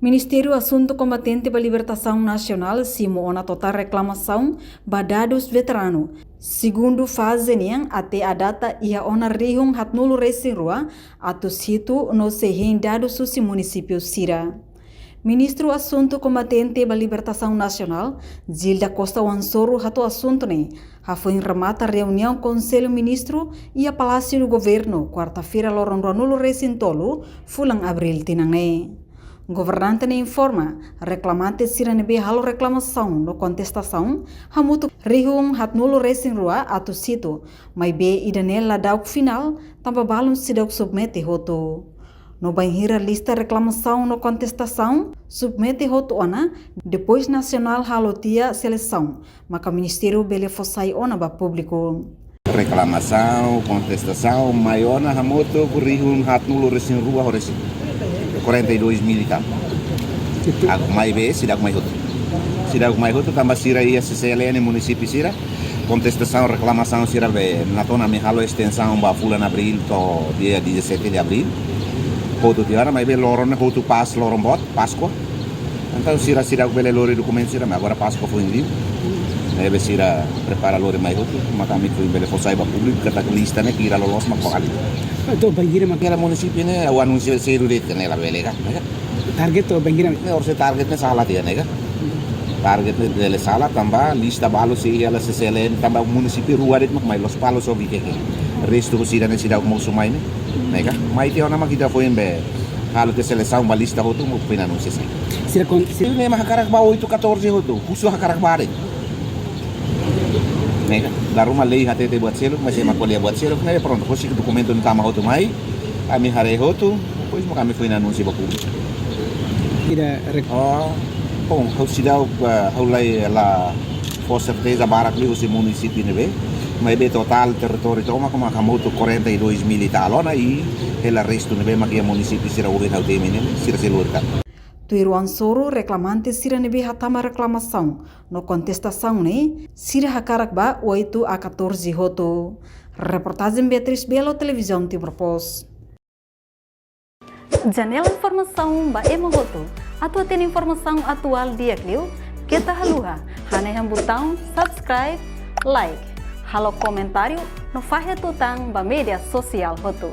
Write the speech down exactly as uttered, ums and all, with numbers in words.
Ministériu Asuntu Kombatente ba Libertasaun Nasionál simu ona totál reklamasaun ba dadus veteranu segundu faze nian até à data iha ona rihun haatnulu resin rua atus hitu no sei hein dadus husi munisípiu sira. Ministru Asuntu Kombatente ba Libertasaun Nasionál, Gil da Costa Wansoru hato'o asuntu ne'e hafoin remata reuniaun Konsellu Ministru iha Palásiu do Governu, kuarta-feira loron ruanulu resin tolu fulan Abríl tinan ne'e. Governante ne'e informa, reklamante sira ne'ebé halo reklamasaun no kontestasaun hamutuk rihun haatnulu resin rua atus hitu, maibé ida-ne'e ladauk finál, tanba balun seidauk submete hotu. No bainhira lista reklamasaun no kontestasaun submete hotu ona, depois Nasionál halo tiha selesaun, maka Ministériu bele fó sai ona ba públiku. Reklamasaun, kontestasaun, mai ona hamutuk rihun haatnulu resin rua ho resin, quarenta e dois mil e tal. Agora maibé seidauk mai hotu. Seidauk mai hotu tanba sira iha C C L N munisípiu sira. Kontestasaun, reklamasaun sira be, natoon ami halo estensaun ba fulan Abríl to'o dia dezasete de Abríl. Hotu tiha ona, maibé loron ne'e hotu pas loron boot, Páskua. Entaun sira seidauk bele lori dokumentu sira, maibé agora Páskua foin liu. Ne'ebé sira prepara lori mai hotu, maka ami foin bele fó sai ba públiku katak lista ne'e kira loloos mak fó alin. Entaun bainhira mak... Hela munisípiu ne'e, ha'u anunsia sedu de'it ne'e labele ka, ne'e ka? Target to'o bainhira mak... Ne'e, orsida target ne'e sala tiha, ne'e ka? Target ne'e dele sala tanba lista balu sei iha hela C C L N tanba munisípiu rua de'it mak mai, Lospalos ho Viqueque. Restu sira ne'e seidauk mosu mai ne'e, ne'e ka? Mai tiha ona mak ita foin be halo tiha selesaun ba lista hotu mak foin anunsia sai. Sira kon... Sira ne'e mak hakarak ba oito catorze hotu, husu hakarak ba de'it. Ne'e ka? Dala ruma lei hatete buat seluk, maibé ema ko'alia buat seluk, ne'e prontu, husik dokumentu ne'e tama hotu mai, ami haree hotu, depois mak ami foin anunsia ba públiku. Ida rek... Oh, bom, ha'u seidauk, eh, ha'u la, la fó serteza barak liu husi munisípiu ne'ebé, maibé totál territóriu tomak hamutuk quarenta e dois mil e tal ona, i hela restu ne'ebé mak iha munisípiu sira ohin ha'u temi ne'e, sira sei lori tan. Tuir Wansoru, reklamante sira ne'ebé hatama reklamasaun no kontestasaun ne'e, sira hakarak ba oito a catorze hotu. Reportajen Beatriz Belo, Televizaun Timor Post. Janela informasaun ba ema hotu. Atu hatene informasaun atuál di'ak liu, keta haluha hanehan butaun subscribe, like, halo komentáriu no fahe tutan ba média sosiál hotu.